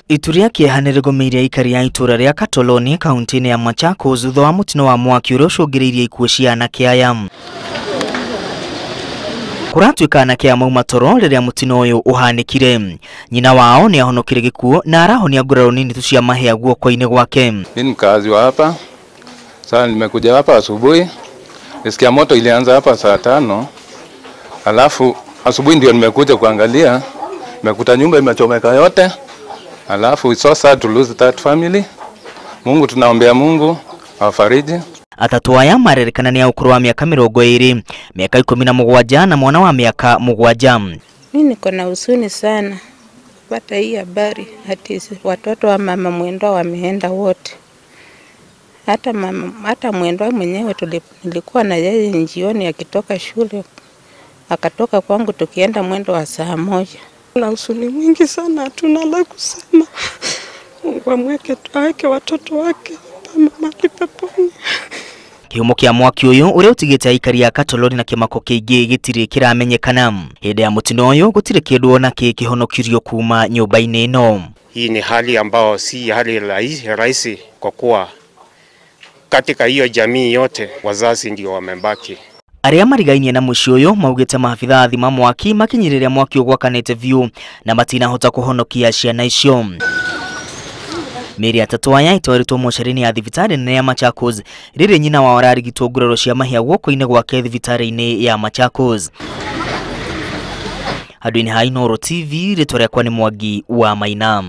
Itu rĩa kĩeha nĩrĩgũmĩire aikari a itũra rĩa Katoloni kaunti-inĩ ya Machakos thutha wa mũtino wa mwaki ũrĩa ũcũngĩrĩirie ikuũ cia anake aya. Kũratuĩka anake aya mauma toro rĩrĩa mũtino ũyũ ũhanĩkire. Nyina wao nĩ ahonokire gĩkuũ na arahonia nguraro nini tu cia mahĩa guoko-inĩ gwake. Mimi ni mkazi wa hapa. Sasa nimekuja hapa asubuhi. Nisikia moto ilianza hapa saa 5. Alafu asubuhi ndio nimekuja kuangalia. Nimekuta nyumba imechomeka yote. Alafu it's so sad to lose that family. Mungu tunaombea Mungu awafariji. Atatu aya marerĩkana nĩ a ũkũrũ wa mĩaka 20, mĩaka 17 na mwana wa mĩaka 7. Mimi niko na huzuni sana kupata hii habari ati watoto wa mama Mwendwa wameenda wote. Hata mama, hata Mwendwa mwenyewe nilikuwa na yeye njioni akitoka shule, akatoka kwangu tukienda mwendo wa saa 1. Na huzuni mwingi sana, hatuna la kusema. Mungu amweke, aweke watoto wake mahali peponi. Kĩhumo kĩa mwaki ũyũ ũrĩa ũtigĩte aikari a Katoloni na kĩmako kĩingĩ gĩtirĩ kĩramenyekana. Hĩndĩ ya mũtino ũyũ gũtirĩ kĩndũ ona kĩ kĩhonokirio kuma nyũmba-inĩ ĩno. Hii ni hali ambayo si hali rahisi kwa kuwa katika hiyo jamii yote wazazi ndio wamebaki. Arĩa marigainie na mũciĩ ũyũ maugĩte maabithaa thima mwaki makinyĩrĩria mwaki ũgwakanĩte biũ na matinahota kũhonokia ciana icio. Mĩĩrĩ atatũ aya ĩtwarĩtwo mocarĩ-inĩ ya thibitarĩ nene ya Machakos rĩrĩ nyina wao ararigitwo nguraro cia mahĩa guoko-inĩ gwake thibitarĩ-inĩ ya Machakos. Handũ-inĩ ha Inooro TV, rĩtwa rĩakwa nĩ Mwangi wa Maina.